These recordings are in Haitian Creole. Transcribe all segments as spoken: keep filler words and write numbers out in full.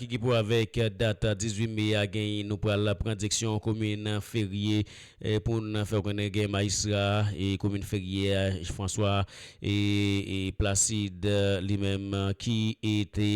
ki gen pou avèk dat dizuit me a, gen nou pral pran direksyon komin Ferye, eh, pou n fè w konnen gen majistra e komin Ferye a, François e, e Placide, li menm ki te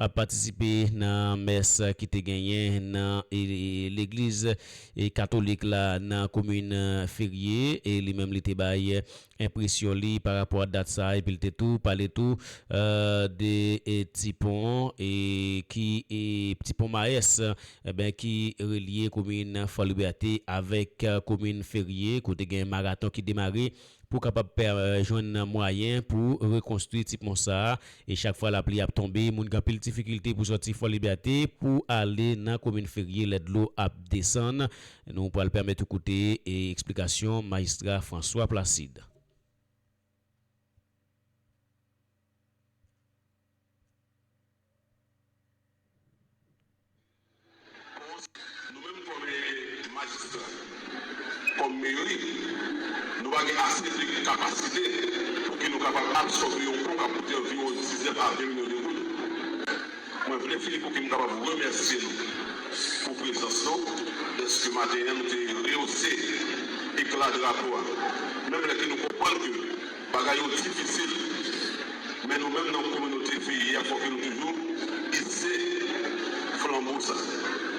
ap patisipe nan mès ki te genyen nan, e, legliz, e, katolik la nan komin Ferye, e li menm li te bay enpresyon li pa rapò a dat sa, epi l te tou pale tou, eh, de, e, ti pon, e, ki, e, ti pon Mayès, enben, ki relye komin Fò Libète avèk, eh, komin Ferye, kote gen maraton ki demare pou kapab pè-, eh, jwenn mwayen pou rekonstwi ti pon sa a. E chak fwa lapli ap tonbe, moun gen anpil difikilte pou sòti Fò Libète pou ale nan komin Ferye lè dlo ap desann. Nou pral pèmèt ou koute, e, eksplikasyon majistra François Placide. Nou menm kòm, e, majistra, kòm meri, nou pa gen ase de kapasite pou ke nou kapab absòbe yon pon k ap koute anviwon diznèf a ven milyon de goud. Mwen vle fini pou ke m kapab remèsye nou pou prezans nou, dèske maten an nou te reyose ekla drapo a. Menm lè ke nou konprann ke bagay yo difisil, men nou menm nan kominote Ferye a, fò ke nou toujou ise flanbo sa.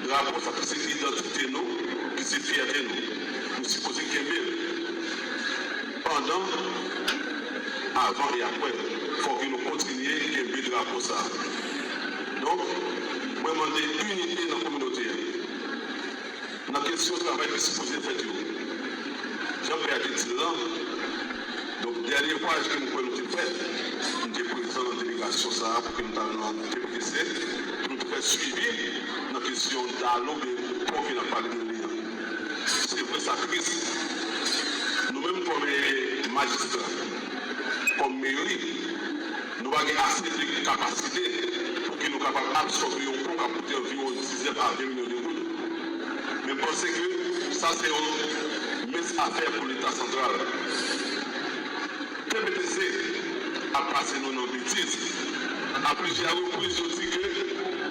Drapo sa ki se idantite nou, ki se fyète nou. Nou sipoze kenbe l pandan, avan e apre. Fò ke nou kontinye kenbe drapo sa. Donk, mwen mande inite nan kominote a. Nan kesyon travay ki sipoze fèt yo. Jan pè a te di l lan, donk, dènye vwayaj ke m kwè nou te fè, m te prezan nan delegasyon sa a pou ke m t al nan T P T C, pou nou te fè swivi nan kesyon dalo oubyen pon ke n ap pale de li an. Se vre, sa tris. Nou menm kòm, e, majistra, kòm meri, nou pa gen ase de kapasite pou ke nou kapab absòbe yon pon k ap koute anviwon diznèf a ven milyon de goud. Men m panse ke sa se yon mens afè pou Leta santral. T P T C ap pase nou nan betiz. A plizyè repriz, yo di ke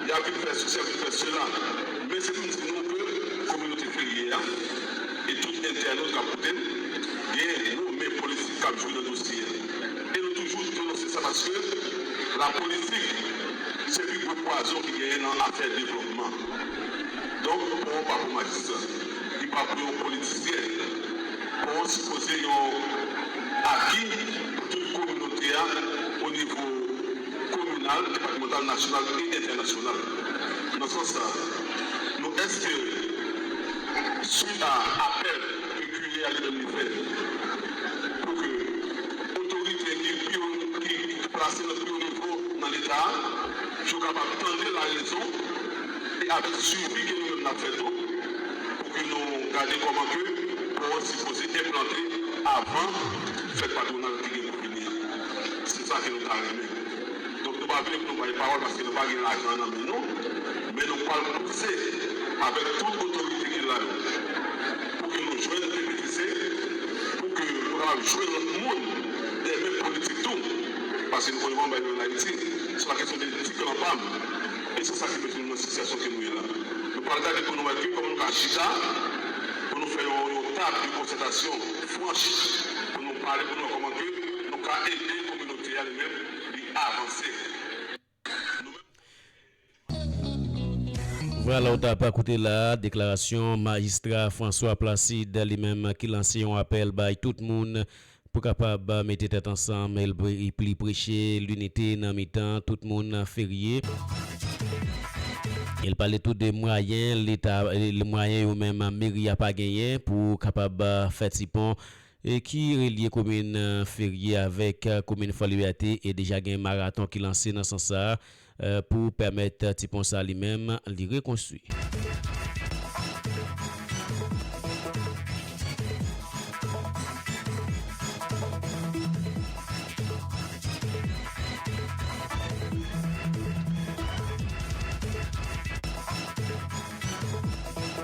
y a vin fè sesi, y a vin fè sela. Men se pou m di nou ke kominote Ferye a e tout entènot k ap koute m, gen yon men politik k ap jwe nan dosye a. E nou toujou denonse sa paske lapolitik se pi gwo pwazon ki genyen nan afè devlòpman. Donk, pon an pa pou majistra, li pa pou yon politisyen. Pon an sipoze yon aki pou tout kominote a, o nivo kominal, depatmantal, nasyonal e entènasyonal. Nan sans sa, nou espere, swit a apèl ke kire a li menm li fè, pou ke otorite ki pi wo, ki, ki plase nan pi wo nivo nan Leta a, yo kapab tande larezon e avèk swivi ke nou menm n ap fè tou, pou ke nou gade kòman ke pon an sipoze enplante avan fèt patwonal ki gen pou vini an. Se sa ke nou ta renmen. Donk, nou pa vle pou nou bay pawòl paske nou pa gen lajan nan men nou, men nou pral pouse avèk tout otorite ki la yo pou ke nou jwenn T P T C, pou ke nou kapab jwenn lòt moun dèyè men politik tou, paske nou konnen kòman bagay yo ann Ayiti, se pa kesyon de ti klan pa m, e se sa ki mete nou nan sitiyasyon ke nou ye la. Nou pral gade pou nou wè ki kòman nou ka chita, pou nou fè yon, yon tab de konsètasyon franch, pou nou pale, pou nou wè kòman ke nou ka ede kominote a li menm, li avanse. Vwala, ou t ap koute la, deklarasyon majistra François Placide, li menm ki lanse yon apèl bay tout moun pou kapab mete tèt ansanm, e l pre-, e li preche linite nan mitan tout moun Ferye. E l pale tou de mwayen Leta, e mwayen yo menm meri a pa genyen pou kapab fè ti pon, e ki relye komin, e, Ferye avèk, e, komin Fò Libète, e deja gen maraton ki lanse nan sans sa a, e, pou pèmèt, e, ti pon sa li menm li rekonstwi.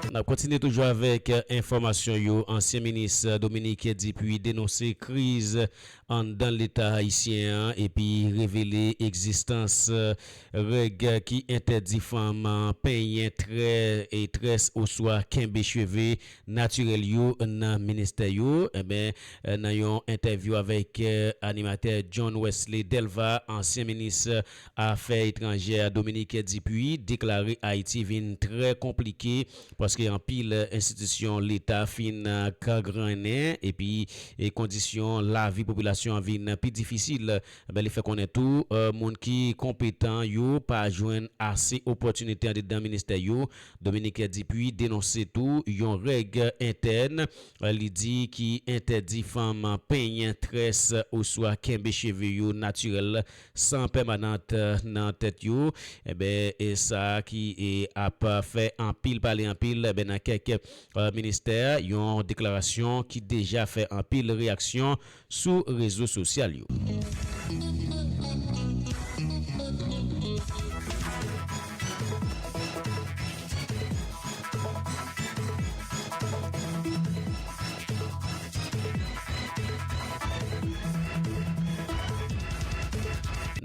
N ap kontinye toujou avèk, e, enfòmasyon yo. Ansyen minis, e, Dominique Dupuy denonse kriz anndan Leta ayisyen an epi revele egzistans, eh, règ ki entèdi fanm, eh, penyen trè, e très oswa kenbe cheve natirèl yo nan ministè yo. Enben, eh, nan yon entèvyou avèk, eh, animatè John Wesley Delva, ansyen minis afè etranjè Dominique Dupuy deklare Ayiti vin trè konplike paske anpil enstitisyon Leta fin, eh, kangrennen epi, eh, kondisyon lavi popilasyon an vin pi difisil. Enben, li fè konnen tou, eh, moun ki konpetan yo pa jwenn ase opòtinite andedan ministè yo. Dominique Dupuy denonse tou yon règ entèn, eh, li di ki entèdi fanm penyen très oswa kenbe cheve yo natirèl san pèmanant, eh, nan tèt yo. Enben, e sa ki, e, ap fè anpil pale anpil, enben, nan kèk, eh, ministè, yon deklarasyon ki deja fè anpil reyaksyon sou rezo sosyal yo.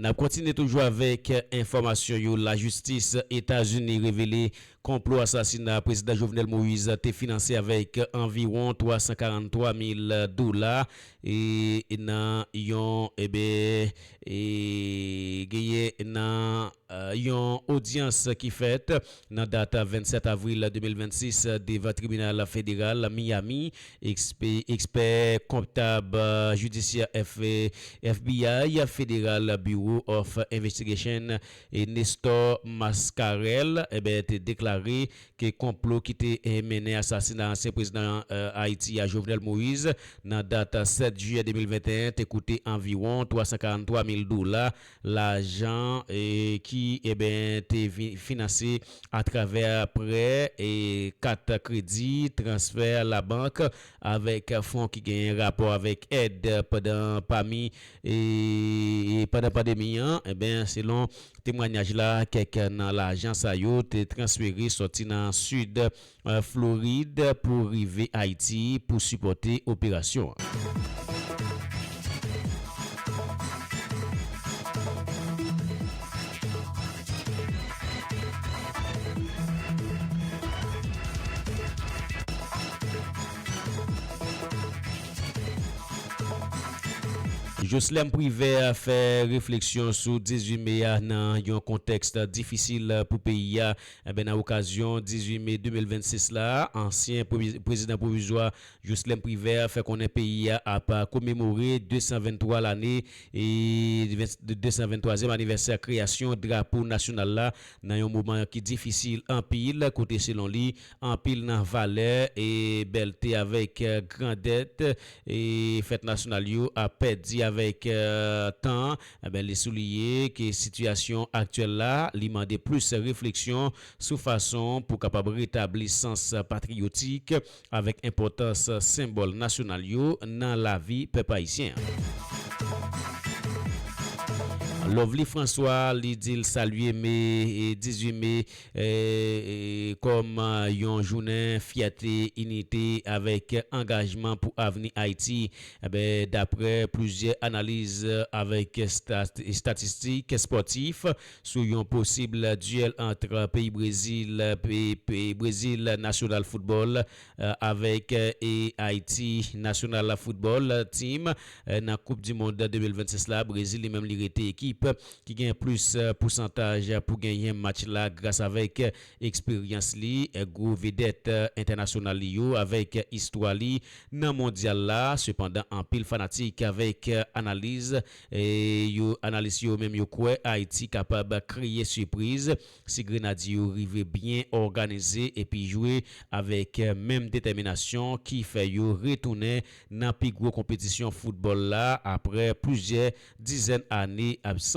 N ap kontinye toujou avèk enfòmasyon yo. Lajistis Etazini revele konplo asasina Prezidan Jovenel Moïse te finanse avèk anviwon twa san karannntwa mil dola, e nan yon, eben, e genyen nan, eh, yon odyans ki fèt nan dat vennsèt avril de mil vennsis devan tribinal federal Miami, ekspe-, ekspè kontab, eh, jidisyè F-, F B I, Federal Bureau of Investigation, e Nestor Mascarel, eben, te deklare ke konplo ki te, eh, mennen asasina ansyen prezidan, eh, Ayiti a, Jovenel Moïse, nan dat sèt jiyè de mil venteyen, te koute anviwon twa san karannntwa mil dola, lajan, eh, ki, eben, te vi-, finanse atravè prè, e kat kredi, transfè labank, avèk fon ki genyen rapò avèk èd pandan pami, e, e pandan pandemi an, eben, selon temwanyaj la, kèk nan lajan sa yo te transfere sòti nan sid, eh, Florid pou rive Ayiti pou sipòte operasyon an. Joslèm Privè fè refleksyon sou dizuit me a nan yon kontèks difisil pou peyi a. Eben, nan okazyon dizuit me de mil vennsis la, ansyen previ-, prezidan pwovizwa Joslèm Privè fè konnen peyi a ap komemore de san venntwa lane e ven-, de san venntwazyèm anivèsè kreyasyon drapo nasyonal la nan yon moman ki difisil anpil, kote selon li, anpil nan valè e bèlte avèk, eh, grandèt e fèt nasyonal yo ap pèdi avèk, eh, tan. Eben, li souliye ke sitiyasyon aktyèl la, li mande plis refleksyon sou fason pou kapab retabli sans patriyotik avèk enpòtans senbòl nasyonal yo nan lavi pèp ayisyen an. Lovely François, li di l salye me, e, dizuit me, e, e, kòm, a, yon jounen fyète, inite avèk angajman pou avni Ayiti. Eben, daprè plizyè analiz avèk stat-, estatistik espòtif sou yon posib dyèl ant peyi Brezil, pe-, pe-, Brezil National Football, eh, avèk, eh, e Ayiti National Football Team, eh, nan Koup di Mond de mil vennsis la, Brezil li menm li rete ekip ki gen plis, eh, pousantaj pou genyen match la gras avèk, eh, eksperyans li, eh, gwo vedèt, eh, entènasyonal li yo, avèk, eh, istwa li nan mondyal la. Sepandan, anpil fanatik avèk, eh, analiz, eh, yo, analis yo menm yo kwè Ayiti kapab kreye sipriz si Grenadye yo rive byen òganize epi jwe avèk menm detèminasyon ki fè yo retounen nan pi gwo konpetisyon foutbòl la aprè plizyè dizèn ane absans.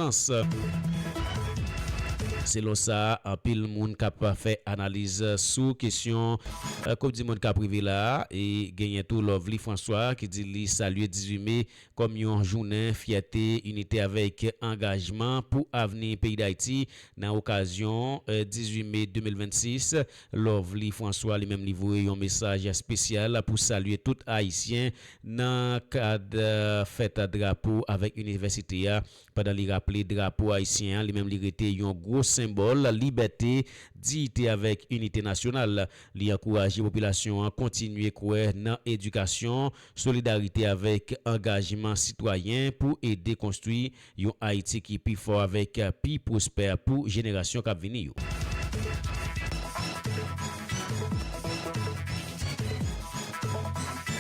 Selon sa, anpil moun k ap fè analiz sou kesyon, eh, Koup di Mond k ap rive la a, e genyen tou Lovely François ki di li salye dizuit me kòm yon jounen fyète, inite avèk angajman pou avni peyi Dayiti. Nan okazyon, eh, dizuit me de mil vennsis, Lovely François li menm li voye yon mesaj espesyal pou salye tout Ayisyen nan kad, eh, fèt drapo avèk inivèsite a. Pandan li raple drapo ayisyen an, li menm li rete yon gwo senbòl libète, diyite avèk inite nasyonal. Li ankouraje popilasyon an kontinye kwè nan edikasyon, solidarite avèk angajman sitwayen pou ede konstwi yon Ayiti ki pi fò avèk pi pwospè pou jenerasyon k ap vini yo.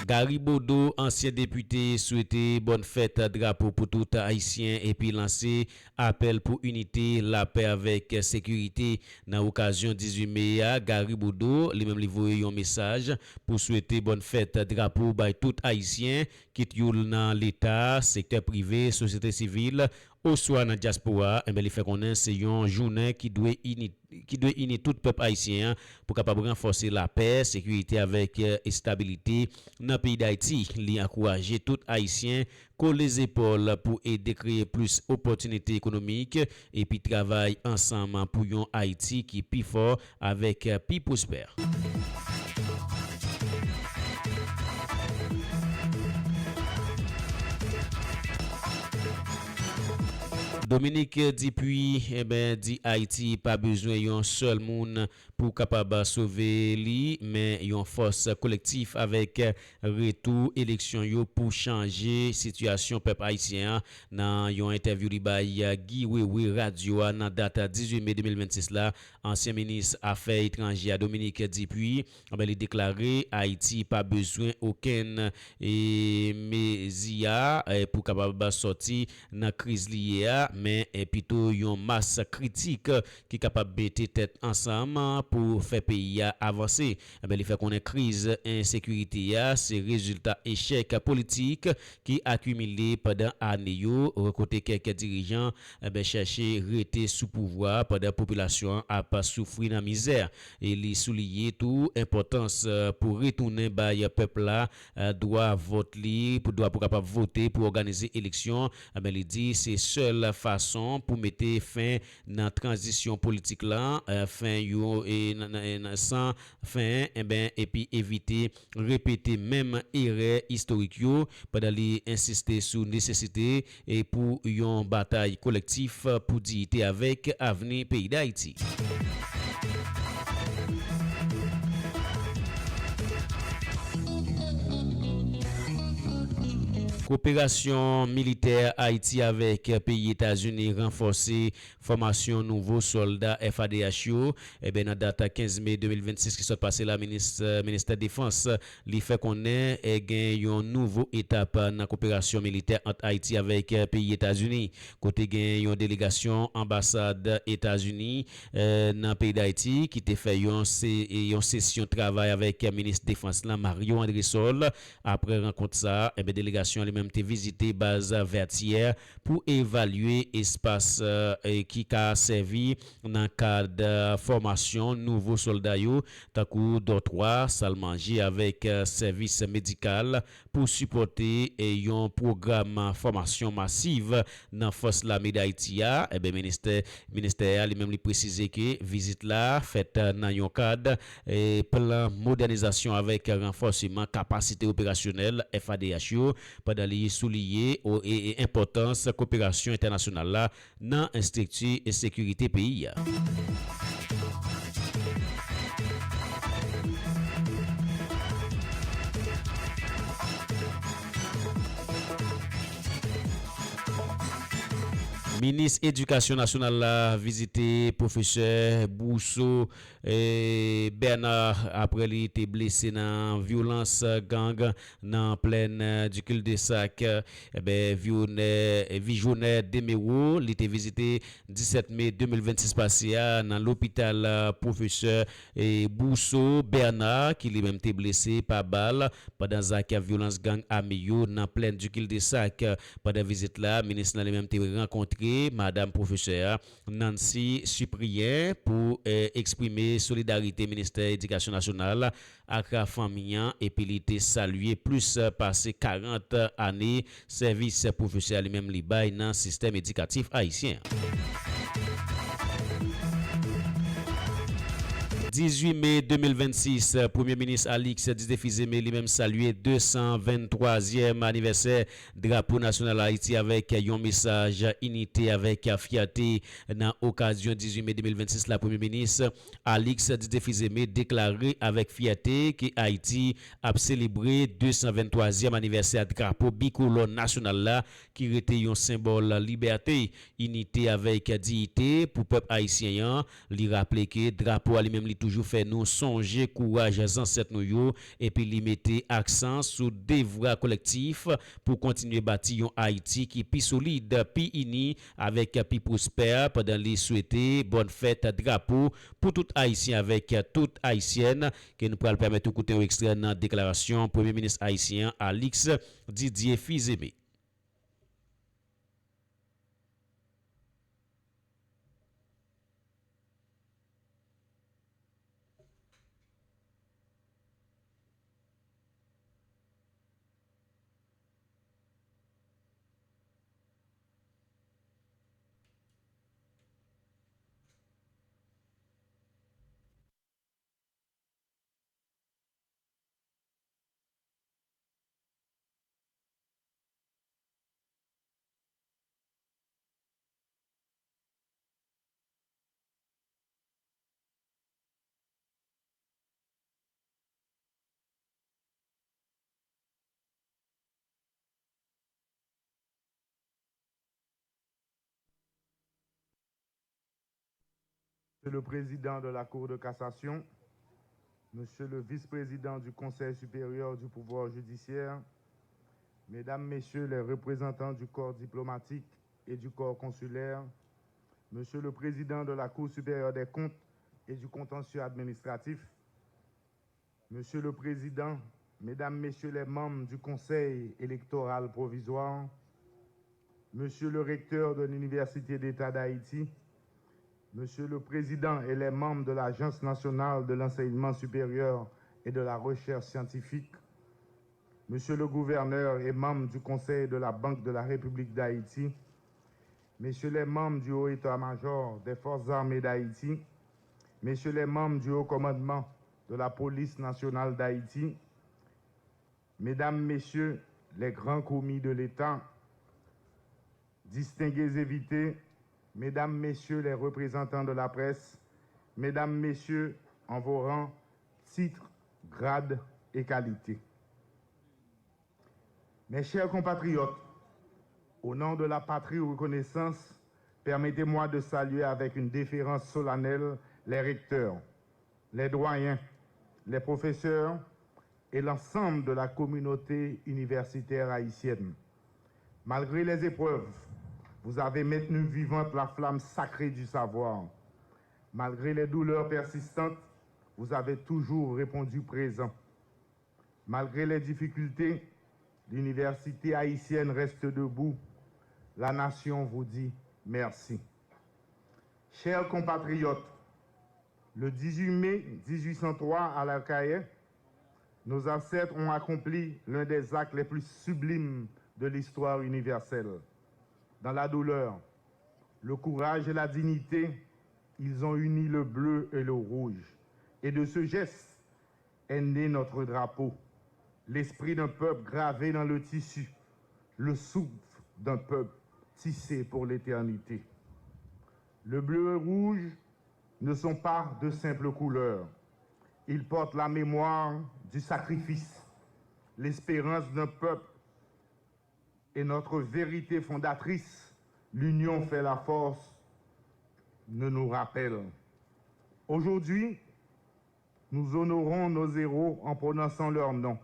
Gary Bodeau, ansyen depite, swete bòn fèt drapo pou tout Ayisyen epi lanse apèl pou inite, lapè avèk sekirite. Nan okazyon dizuit me a, Gary Bodeau, li menm li voye yon mesaj pou swete bòn fèt drapo bay tout Ayisyen, kit yo nan Leta, sektè prive, sosyete sivil, oswa nan dyaspora, enben, li fè konnen se yon jounen ki dwe ini, ki dwe ini tout pèp ayisyen an pou kapab ranfòse lapè, sekirite avèk, eh, estabilite nan peyi Dayiti. Li ankouraje tout Ayisyen kole zepòl pou ede kreye plis opòtinite ekonomik epi travay ansanm pou yon Ayiti ki pi fò avèk pi pwospè. Dominique Dupuy, enben, di Ayiti pa bezwen yon sèl moun pou kapab sove li, men yon fòs kolektif avèk retou eleksyon yo pou chanje sitiyasyon pèp ayisyen an. Nan yon entèvyou li bay Guy Wewe radyo a nan dat dizuit me de mil vennsis la, ansyen minis afè etranjè a Dominique Dupuy, enben, li deklare Ayiti pa bezwen okenn, e, mezi a, e, pou kapab sòti nan kriz li ye a, men, e, pito yon mas kritik ki kapab mete tèt ansanm pou fè peyi a avanse. Enben, li fè konnen kriz ensekirite a se rezilta echèk politik ki akimile pandan ane yo, kote kèk dirijan, enben, chèche rete sou pouvwa pandan popilasyon an ap soufri nan mizè. E li souliye tou enpòtans, eh, pou retounen bay pèp la, eh, dwa vòt li, pou dwa pou kapab vote, pou òganize eleksyon. Enben, li di se sèl fason pou mete fen nan tranzisyon politik la, eh, fen yo, e nan, nan, nan, san fen, enben, epi evite repete menm erè istorik yo, pandan li ensiste sou nesesite e pou yon batay kolektif pou diyite avèk avni peyi Dayiti. Koperasyon militè Ayiti avèk peyi Etazini ranfòse fòmasyon nouvo sòlda F A D H yo. Enben, nan dat kenz me de mil vennsis ki sot pase la, minis, ministè defans, li fè konnen, eh, gen yon nouvo etap nan koperasyon militè ant Ayiti avèk, eh, peyi Etazini, kote gen yon delegasyon anbasad Etazini, eh, nan peyi Dayiti ki te fè yon se-, yon sesyon travay avèk minis defans lan, Mario Andrésol. Apre rankont sa, enben, delegasyon an li menm te vizite baz Vètyè pou evalye espas, eh, ki ka sèvi nan kad, eh, fòmasyon nouvo sòlda yo, tankou dòtwa, sal manje avèk, eh, sèvis medikal pou sipòte, eh, yon pwogram fòmasyon masiv nan Fòs Lame Dayiti a. Enben, ministè, ministè a li menm li presize ke vizit la fèt nan yon kad, eh, plan modènizasyon avèk ranfòseman kapasite operasyonèl F A D H yo, pandan li souliye o-, e, e enpòtans koperasyon entènasyonal la nan estrikti e sekirite peyi a. Minis Edikasyon Nasyonal la vizite pwofesè Bousso, eh, Bernard apre li te blese nan vyolans gang nan plèn, eh, du Cul-de-Sac. Enben, Vionè-, Vijonè Demewo, li te vizite disèt me de mil vennsis pase a nan lopital, eh, pwofesè, eh, Bousso Bernard, ki li menm te blese pa bal pandan zak vyolans gang ame yo nan plèn du Cul-de-Sac. Pandan vizit la, minis lan li menm te rankontre E madam pwofesè Nancy Cyprien pou, eh, eksprime solidarite Ministè Edikasyon Nasyonal ak fanmi an, epi li te salye plis pase karant ane sèvis pwofesè a li menm li bay nan sistèm edikatif ayisyen an. Dizuit me de mil vennsis, Premye Minis Alix Didier Fils-Aimé li menm salye de san venntwazyèm anivèsè drapo nasyonal Ayiti avèk yon mesaj inite avèk fyète. Nan okazyon dizuit me de mil vennsis la, Premye Minis Alix Didier Fils-Aimé deklare avèk fyète ke Ayiti ap selebre de san venntwazyèm anivèsè drapo bikolò nasyonal la, ki rete yon senbòl libète, inite avèk diyite pou pèp ayisyen an. Li raple ke drapo a li menm li toujou fè nou sonje kouraj zansèt nou yo, epi li mete aksan sou devwa kolektif pou kontinye bati yon Ayiti ki pi solid, pi ini, avèk pi pwospè, pandan li swete bòn fèt drapo pou tout Ayisyen avèk tout Ayisyèn, ke nou pral pèmèt ou koute yon ekstrè nan deklarasyon Premye Minis ayisyen an, Alix Didier Fils-Aimé. Monsieur le Président de la Cour de cassation, Monsieur le Vice-Président du Conseil supérieur du pouvoir judiciaire, Mesdames, Messieurs les représentants du corps diplomatique et du corps consulaire, Monsieur le Président de la Cour supérieure des comptes et du contentieux administratif, Monsieur le Président, Mesdames, Messieurs les membres du Conseil électoral provisoire, Monsieur le recteur de l'Université d'État d'Haïti, Monsieur le Président et les membres de l'Agence nationale de l'enseignement supérieur et de la recherche scientifique, Monsieur le Gouverneur et membres du Conseil de la Banque de la République d'Haïti, Messieurs les membres du Haut État-major des Forces armées d'Haïti, Messieurs les membres du Haut Commandement de la Police nationale d'Haïti, Mesdames, Messieurs les grands commis de l'État, distingués invités, Mesdames, Messieurs les représentants de la presse, Mesdames, Messieurs en vos rangs, titres, grades et qualités. Mes chers compatriotes, au nom de la patrie reconnaissance, permettez-moi de saluer avec une déférence solennelle les recteurs, les doyens, les professeurs et l'ensemble de la communauté universitaire haïtienne. Malgré les épreuves, vous avez maintenu vivante la flamme sacrée du savoir. Malgré les douleurs persistantes, vous avez toujours répondu présent. Malgré les difficultés, l'université haïtienne reste debout. La nation vous dit merci. Chers compatriotes, le dix-huit mai dix-huit cent trois à La Haye, nos ancêtres ont accompli l'un des actes les plus sublimes de l'histoire universelle. Dans la douleur, le courage et la dignité, ils ont uni le bleu et le rouge. Et de ce geste, est né notre drapeau, l'esprit d'un peuple gravé dans le tissu, le souffle d'un peuple tissé pour l'éternité. Le bleu et rouge ne sont pas de simples couleurs. Ils portent la mémoire du sacrifice, l'espérance d'un peuple et notre vérité fondatrice, l'union fait la force, ne nous rappelle. Aujourd'hui, nous honorons nos héros en prononçant leur nom,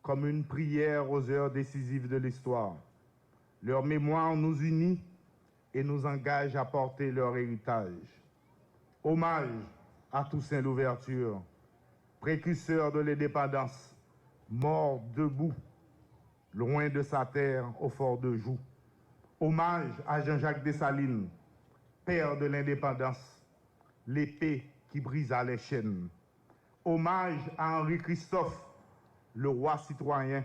comme une prière aux heures décisives de l'histoire. Leur mémoire nous unit et nous engage à porter leur héritage. Hommage à Toussaint Louverture, précurseur de l'indépendance, mort debout, loin de sa terre, au fort de Joux. Hommage à Jean-Jacques Dessalines, père de l'indépendance, l'épée qui brisa les chaînes. Hommage à Henri Christophe, le roi citoyen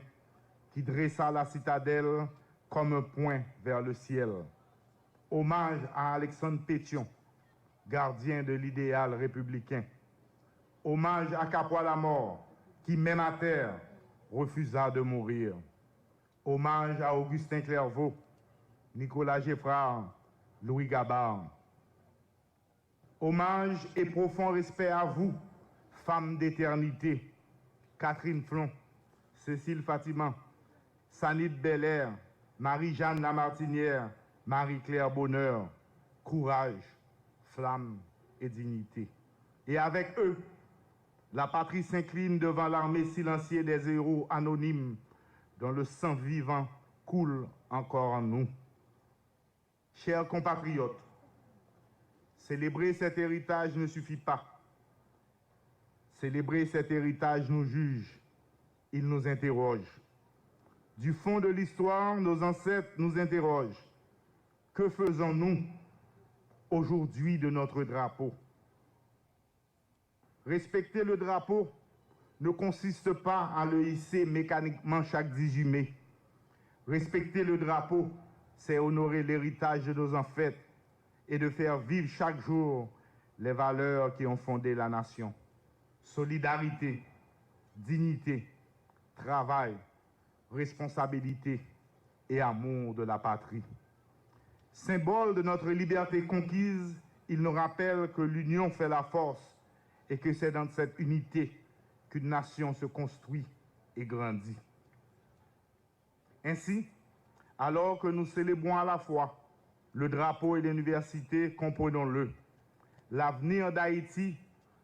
qui dressa la citadelle comme un point vers le ciel. Hommage à Alexandre Pétion, gardien de l'idéal républicain. Hommage à Capois Lamort, qui, même à terre, refusa de mourir. Hommage à Augustin Clerveau, Nicolas Geffrard, Louis Gabarre. Hommage et profond respect à vous, femmes d'éternité, Catherine Flon, Cécile Fatiman, Sanit Belair, Marie-Jeanne Lamartinière, Marie-Claire Bonheur. Courage, flamme et dignité. Et avec eux, la patrie s'incline devant l'armée silenciée des héros anonymes dont le sang vivant coule encore en nous. Chers compatriotes, célébrer cet héritage ne suffit pas. Célébrer cet héritage nous juge, il nous interroge. Du fond de l'histoire, nos ancêtres nous interrogent. Que faisons-nous aujourd'hui de notre drapeau ? Respecter le drapeau ne consiste pas à le hisser mécaniquement chaque dix-huit mai. Respecter le drapeau, c'est honorer l'héritage de nos ancêtres et de faire vivre chaque jour les valeurs qui ont fondé la nation. Solidarité, dignité, travail, responsabilité et amour de la patrie. Symbole de notre liberté conquise, il nous rappelle que l'union fait la force et que c'est dans cette unité qu'une nation se construit et grandit. Ainsi, alors que nous célébrons à la fois le drapeau et l'université, comprenons-le. L'avenir d'Haïti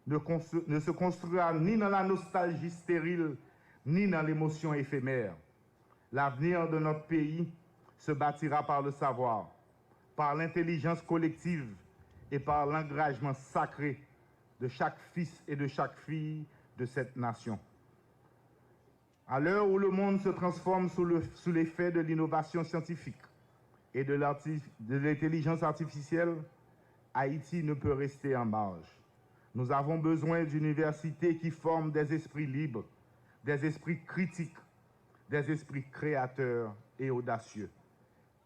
ne, constru- ne se construira ni dans la nostalgie stérile, ni dans l'émotion éphémère. L'avenir de notre pays se bâtira par le savoir, par l'intelligence collective et par l'engagement sacré de chaque fils et de chaque fille de cette nation. À l'heure où le monde se transforme sous le- sous l'effet de l'innovation scientifique et de l'arti- de l'intelligence artificielle, Haïti ne peut rester en marge. Nous avons besoin d'universités qui forment des esprits libres, des esprits critiques, des esprits créateurs et audacieux.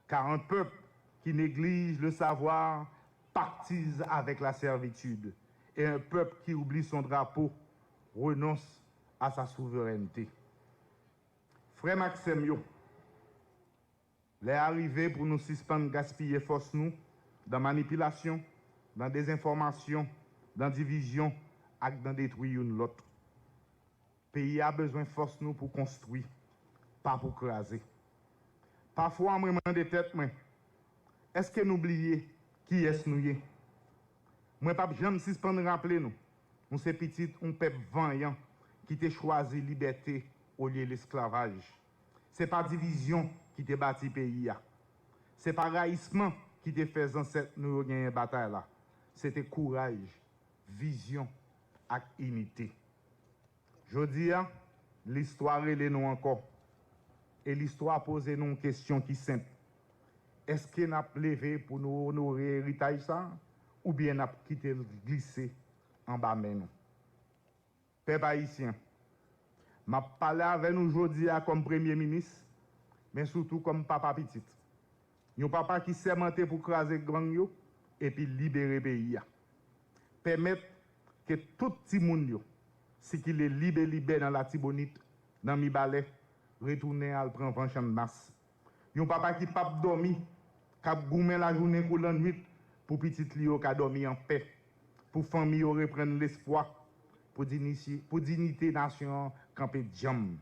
Car un peuple qui néglige le savoir pactise avec la servitude, et un peuple qui oublie son drapeau renonce à sa souveraineté. Frè m ak sè m yo, lè a rive pou nou sispann gaspiye fòs nou dan manipilasyon, dan dezenfòmasyon, dan divizyon ak dan detwi youn lòt. Peyi a bezwen fòs nou pou konstwi, pa pou kraze. Pafwa mwen mande tèt mwen, èske nou bliye kiyès nou ye? Mwen p ap janm sispann raple nou, nou se pitit yon pèp vanyan ki te chwazi libète olye lesklavaj. Se pa divizyon ki te bati peyi a. Se pa rayisman ki te fè zansèt nou yo genyen batay la. Se te kouraj, vizyon ak inite. Jodi a, listwa rele nou ankò. E listwa poze nou yon kesyon ki senp. Èske n ap leve pou nou onore eritaj sa a, oubyen n ap kite l glise anba men nou? Pèp ayisyen, m ap pale avè nou jodi a kòm premye minis, men sitou kòm papa pitit. Yon papa ki sèmante pou kraze gang yo epi libere peyi a. Pèmèt ke tout timoun yo sikile libelibè nan Latibonit, nan Mibalè, retounen al pran van Channmas. Yon papa ki p ap dòmi, k ap goumen lajounen kou lannwit pou pitit li yo ka dòmi anpè, pou fanmi yo reprann lespwa, pou dinisi- pou dinite nasyon an kanpe djanm.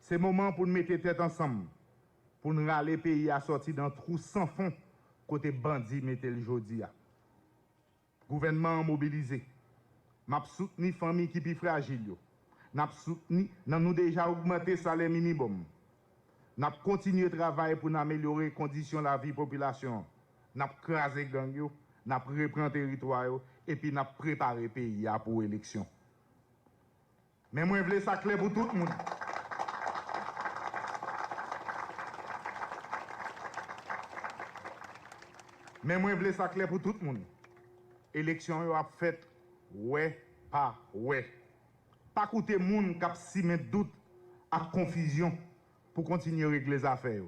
Se moman pou n mete tèt ansanm, pou n rale peyi a sòti nan twou san fon kote bandi mete l jodi a. Gouvènman an mobilize. M ap soutni fanmi ki pi frajil yo. N ap soutni nan nou deja ogmante salè minimòm. N ap kontinye travay pou n amelyore kondisyon lavi popilasyon an. N ap kraze gang yo, n ap repran teritwa yo, epi n ap prepare peyi a pou eleksyon. Men mwen vle sa klè pou tout moun. Men mwen vle sa klè pou tout moun. Eleksyon yo ap fèt wè pa wè. Pa koute moun k ap simen dout ak konfizyon pou kontinye regle zafè yo.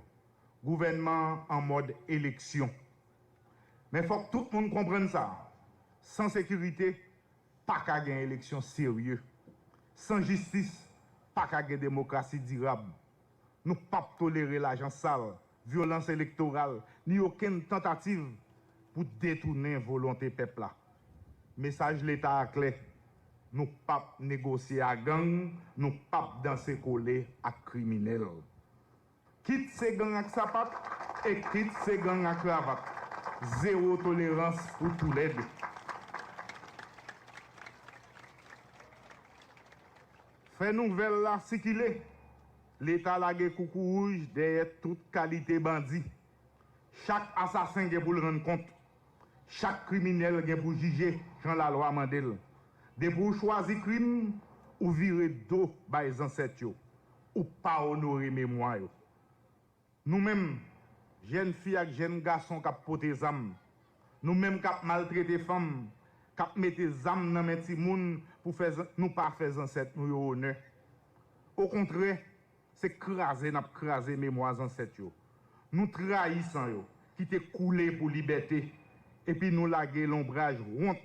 Gouvènman an an mòd eleksyon. Men fòk tout moun konprann sa, san sekirite, pa ka gen eleksyon serye. San jistis, pa ka gen demokrasi dirab. Nou p ap tolere lajan sal, vyolans elektoral, ni okenn tantativ pou detounen volonte pèp la. Mesaj Leta a klè, nou p ap negosye a gang, nou p ap danse kole ak kriminèl. Kit se gang ak sapat, e kit se gang ak kravat. Zewo tolerans pou toulède. Fè nouvèl la sikile. Leta lage koukouwouj dèyè tout kalite bandi. Chak asasen gen pou l rann kont. Chak kriminèl gen pou jije jan lalwa mande l. Depi w chwazi krim, ou vire do bay zansèt yo. Ou pa onore memwa yo. Nou menm, jèn fi ak jèn gason k ap pote zam, nou menm k ap maltrete fanm, k ap mete zam nan men timoun pou fè zan- nou pa fè zansèt nou yo onè. Okontrè, se kraze n ap kraze memwa zansèt yo. Nou trayi san yo, ki te koule pou libète, epi nou lage lonbraj wont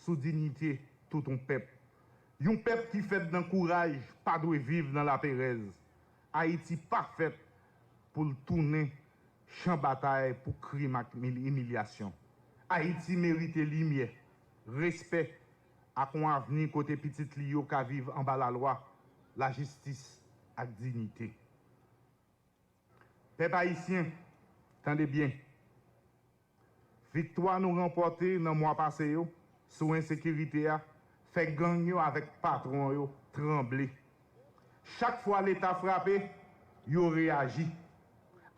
sou diyite tout yon pèp. Yon pèp ki fèt nan kouraj pa dwe viv nan laperèz. Ayiti pa fèt pou l tounen chan batay pou krim ak mil- imilyasyon. Ayiti merite limyè, respè, ak yon avni kote pitit li yo ka viv anba lalwa, lajistis ak diyite. Pèp ayisyen, tande byen. Viktwa nou ranpòte nan mwa pase yo sou ensekirite a fè gang yo avèk patwon yo tranble. Chak fwa Leta frape, yo reyaji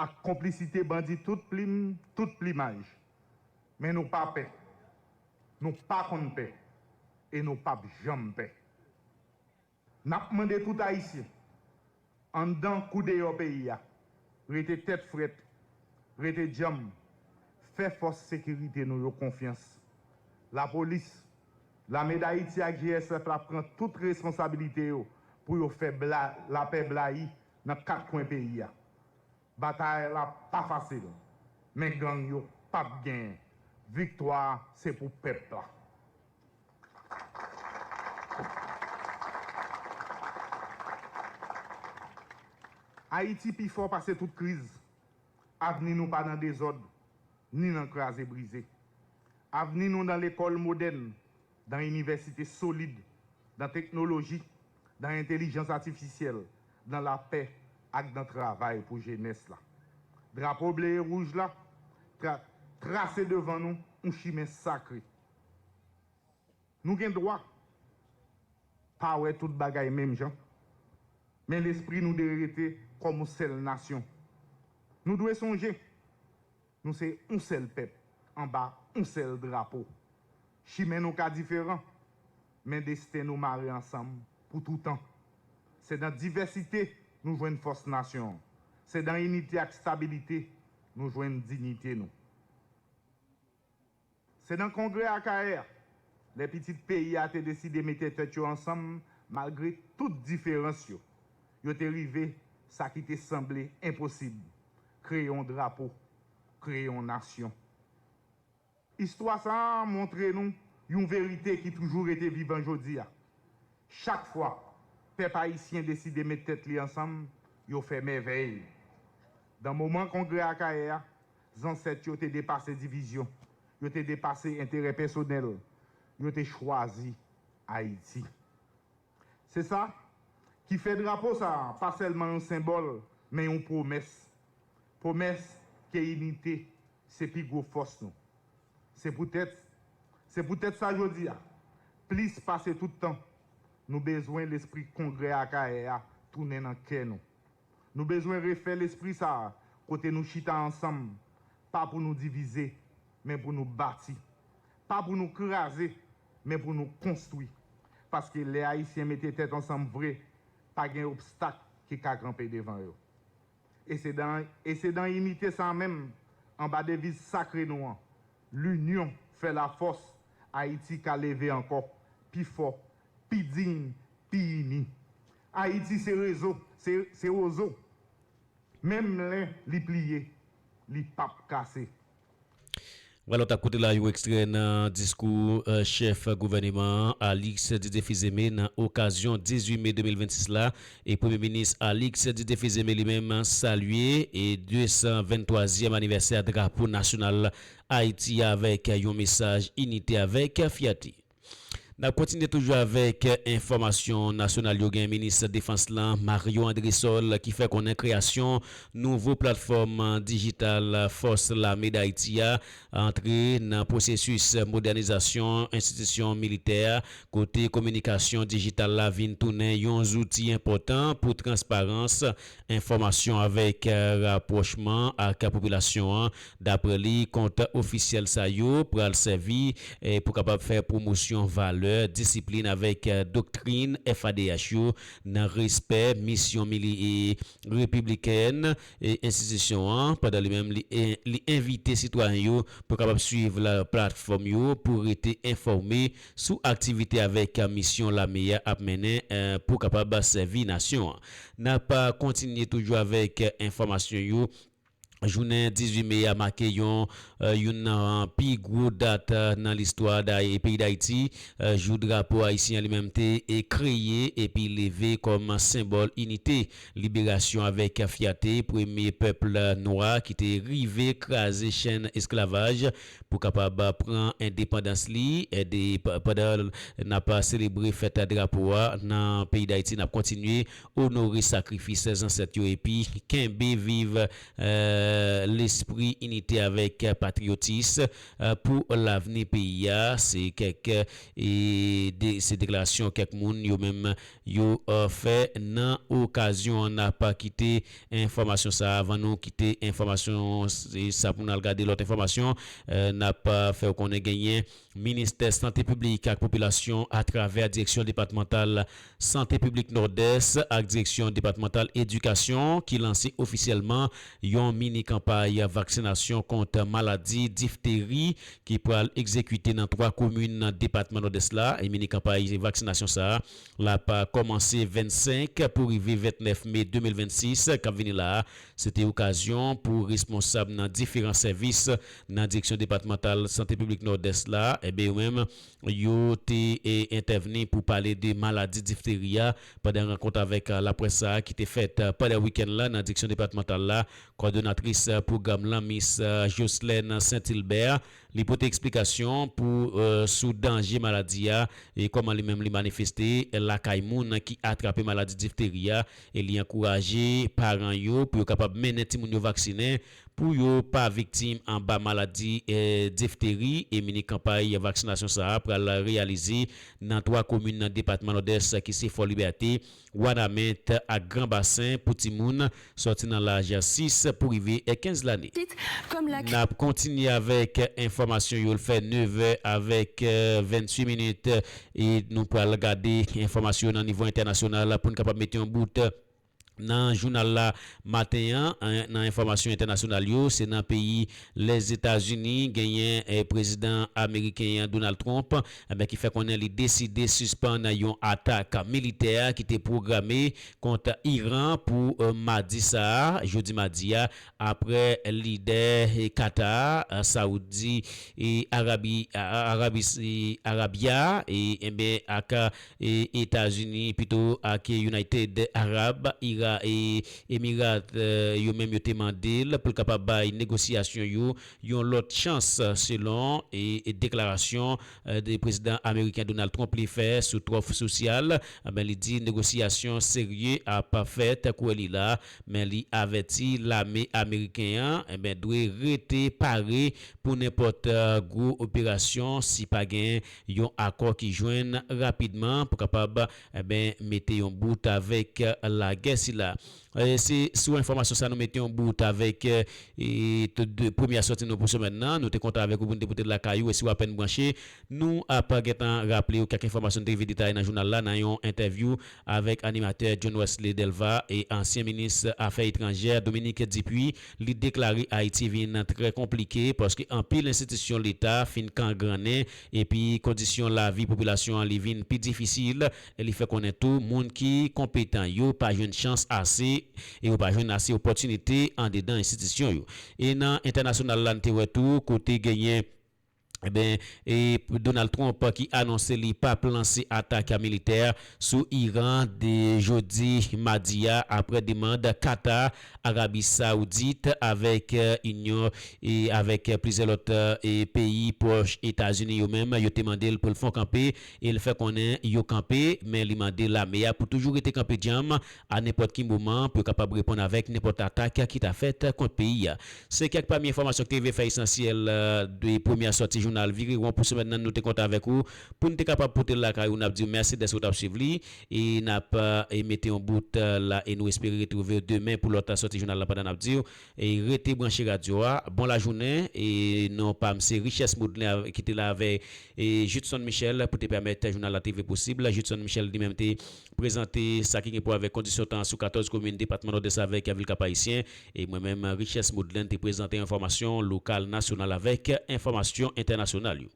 ak konplisite bandi tout plim, tout plimaj. Men nou pa pè. Nou pa konn pè. E nou p ap janm pè. N ap mande tout Ayisyen, anndan kou deyò peyi a, rete tèt frèt, rete djanm, fè fòs sekirite nou yo konfyans. Lapolis, Lame Dayiti ak G S F la pran tout responsabilite yo pou yo fè bla- lapè blayi nan kat kwen peyi a. Batay la pa fasil, men gang yo p ap genyen. Viktwa a se pou pèp la. Ayiti pi fò pase tout kriz. Avni nou pa nan dezòd, ni nan kraze brize. Avni nou nan lekòl modèn, nan inivèsite solid, nan teknoloji, nan entèlijans atifisyèl, nan lapè ak nan travay pou jenès la. Drapo ble e wouj la tra- trase devan nou yon chimen sakre. Nou gen dwa pa wè tout bagay menm jan, men lespri nou dwe rete kòm yon sèl nasyon. Nou dwe sonje, nou se yon sèl pèp anba yon sèl drapo. Chimen nou ka diferan, men desten nou mare ansanm pou toutan. Se nan divèsite nou jwenn fòs nasyon an. Se nan inite ak stabilite nou jwenn diyite nou. Se nan kongrè Akayè a, lè pitit peyi a te deside mete tèt yo ansanm malgre tout diferans yo, yo te rive sa ki te sanble enposib, kreye yon drapo, kreye yon nasyon. Istwa sa a montre nou yon verite ki toujou rete vivan jodi a. Chak fwa pèp ayisyen deside met tèt li ansanm, yo fè mèvèy. Nan moman kongrè Akayè a, zansèt yo te depase divizyon, yo te depase enterè pèsonèl, yo te chwazi Ayiti. Se sa ki fè drapo sa a pa sèlman yon senbòl, men yon pwomès. Pwomès ke inite se pi gwo fòs nou. Se poutèt, se poutèt sa jodi a, plis pase tout tan, nou bezwen lespri kongrè Akayè a tounen nan kè nou. Nou bezwen refè lespri sa a kote nou chita ansanm, pa pou nou divize, men pou nou bati. Pa pou nou kraze, men pou nou konstwi. Paske lè Ayisyen mete tèt ansanm vre, pa gen obstak ki ka kanpe devan yo. E se dan, e se dan inite sa a menm, anba deviz sakre nou an, Linyon fè lafòs. Ayiti ka leve ankò, pi fò, pi diy, pi ini. Ayiti se rezo, se, se wozo. Menm lè li pliye, li p ap kase. Vwala w t ap koute la yon ekstrè nan diskou chèf gouvèneman an, Alix Didier Fils-Aimé, nan okazyon dizuit me de mil vennsis la. E Premye Minis Alix Didier Fils-Aimé li menm salye e de san venntwazyèm anivèsè drapo nasyonal Ayiti a avèk yon mesaj inite avèk fyète. N ap kontinye toujou avèk enfòmasyon nasyonal yo. Gen minis defans lan, Mario Andrésol, ki fè konnen kreyasyon nouvo platfòm dijital fòs lame Dayiti a antre nan pwosesis modènizasyon enstitisyon militè a, kote kominikasyon dijital la vin tounen yon zouti enpòtan pou transparans, enfòmasyon avèk rapwochman ak popilasyon an. Daprè li, kont ofisyèl sa yo pral sèvi pou kapab fè pwomosyon valè, disiplin avèk doktrin F A D H yo nan respè misyon mili repiblikèn enstitisyon an, pandan li menm li envite sitwayen yo pou kapab swiv platfòm yo pou rete enfòme sou aktivite avèk misyon lame a ap mennen pou kapab sèvi nasyon an. N ap kontinye toujou avèk enfòmasyon yo. Jounen dizuit me a make yon youn nan pi gwo dat nan listwa peyi Dayiti. Jou drapo ayisyen an li menm te kreye epi leve kòm senbòl inite, liberasyon avèk fyète premye pèp nwa ki te rive kraze chenn esklavaj pou kapab pran endepandans li. Pandan n ap selebre fèt drapo a nan peyi Dayiti, n ap kontinye onore sakrifis zansèt yo epi kenbe viv lespri inite avèk patriyotis pou lavni peyi a. Se kèk se deklarasyon kèk moun yo menm yo fè nan okazyon an. N ap kite enfòmasyon sa a. Avan nou kite enfòmasyon sa pou n al gade lòt enfòmasyon, n ap fè w konnen genyen Ministè Sante Piblik ak Popilasyon atravè Direksyon Depatmantal Sante Piblik Nòdès ak Direksyon Depatmantal Edikasyon ki lanse ofisyèlman yon mini kanpay vaksinasyon kont maladi difteri ki pral egzekite nan twa komin nan depatman Nòdès la. E mini kanpay vaksinasyon sa a l ap kòmanse vennsenk pou rive vennèf me de mil vennsis k ap vini la a. Se te okazyon pou responsab nan diferan sèvis nan Direksyon Depatmantal Sante Piblik Nòdès la, enben yo menm yo te entèvni pou pale de maladi difteri a pandan rankont avèk laprès sa a ki te fèt pandan wikenn lan nan Direksyon Depatmantal la. Kòdonatris pwogram lan, Mis Jocelyn Saint Hilbert, li pote eksplikasyon pou sou danje maladi a e kòman li menm li manifeste lakay moun ki atrape maladi difteri a. E li ankouraje paran yo pou yo kapab mennen timoun yo vaksinen pou yo pa viktim anba maladi difteri. E mini kanpay vaksinasyon sa a pral reyalize nan twa komin nan depatman Nòdès ki se Fò Libète, Wanament ak Gran Basen pou timoun sòti nan laj sis pou rive kenz lane. N ap kontinye avèk enfòmasyon yo. L fè nevè avèk venntuit minit e nou pral gade enfòmasyon yo nan nivo entènasyonal pou n kapab mete yon bout nan jounal la maten an. Nan enfòmasyon entènasyonal yo, se nan peyi Lèzetazini, genyen prezidan ameriken an, Donald Trump, enben, ki fè konnen li deside sispann yon atak militè ki te pwograme kont Iran pou madi sa a, jodi madi a, apre lidè Katar, Saoudi e Arabi, Arabi, Arabia, e, enben, ak Etazini, pito ak United Arab Emirat, yo menm yo te mande l pou l kapab bay negosyasyon yo yon lòt chans, selon e deklarasyon de prezidan ameriken Donald Trump li fè sou twòf sosyal. Enben, li di negosyasyon serye ap fèt, kwè li la, men li avèti lame ameriken an, enben, dwe rete pare pou nenpòt gwo operasyon si pa gen yon akò ki jwenn rapidman pou kapab, enben, mete yon bout avèk lagè sila. E se sou enfòmasyon sa nou mete yon bout avèk, e, tout de premyè sòti nou pou semèn nan. Nou te kontan avèk ou pou nou te pote l lakay ou. E si w apèn branche, nou ap gentan raple w kèk enfòmasyon nou te rive detaye nan jounal la, nan yon entèvyou avèk animatè John Wesley Delva e ansyen minis afè etranjè Dominique Dupuy. Li deklare Ayiti vin trè konplike paske anpil enstitisyon leta fin kangrannen epi kondisyon lavi popilasyon an li vin pi difisil. E li fè konnen tou, moun ki konpetan yo pa jwenn chans ase e yo pa jwenn ase opòtinite andedan enstitisyon yo. E nan entènasyonal la, n te wè tou kote genyen, eben, e Donald Trump ki anonse li p ap lanse atak militè sou Iran de jodi madi a, apre demann Qatar, Arabi Saoudit avèk, e, Inyon e avèk plizyè lòt, e, peyi pwòch Etazini yo menm, yo te mande l pou l fè yon kanpe e l fè konnen yo kanpe, men li mande lame a pou toujou rete kanpe djanm a nenpòt ki moman pou yo kapab reponn avèk nenpòt atak ki ta fèt kont peyi a. Se kèk pami enfòmasyon ki te rive fè esansyèl, e, de premyè sòti jounal Vire Won pou semèn nan nou te kontan avèk ou pou n te kapab pote l lakay ou. N ap di w mèsi dèske w t ap swiv li e n ap, e, mete yon bout, e, la e nou espere retwouve w demen pou lòt sòti jounal la pandan n ap di w e rete branche radyo a. Bon lajounen e non pa m se Richesse Maudlin av- ki te la avèk e Judson Michel pou te pèmèt jounal la te rive posib. Judson Michel li menm te prezante sa ki gen pou avèk kondisyon tan an sou katòz komin depatman Nòdès avèk vil Kap Ayisyen. E mwen menm, Richesse Maudlin te prezante enfòmasyon lokal, nasyonal avèk enfòmasyon entènasyonal yo.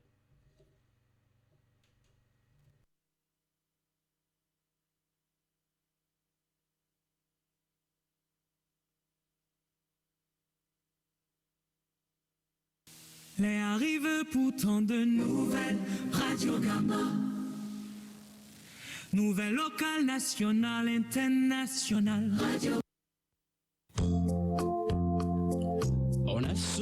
Lè a rive pou tande nouvèl Radyo Gama. Nouvèl lokal, nasyonal, entènasyonal. Radyo. On a sou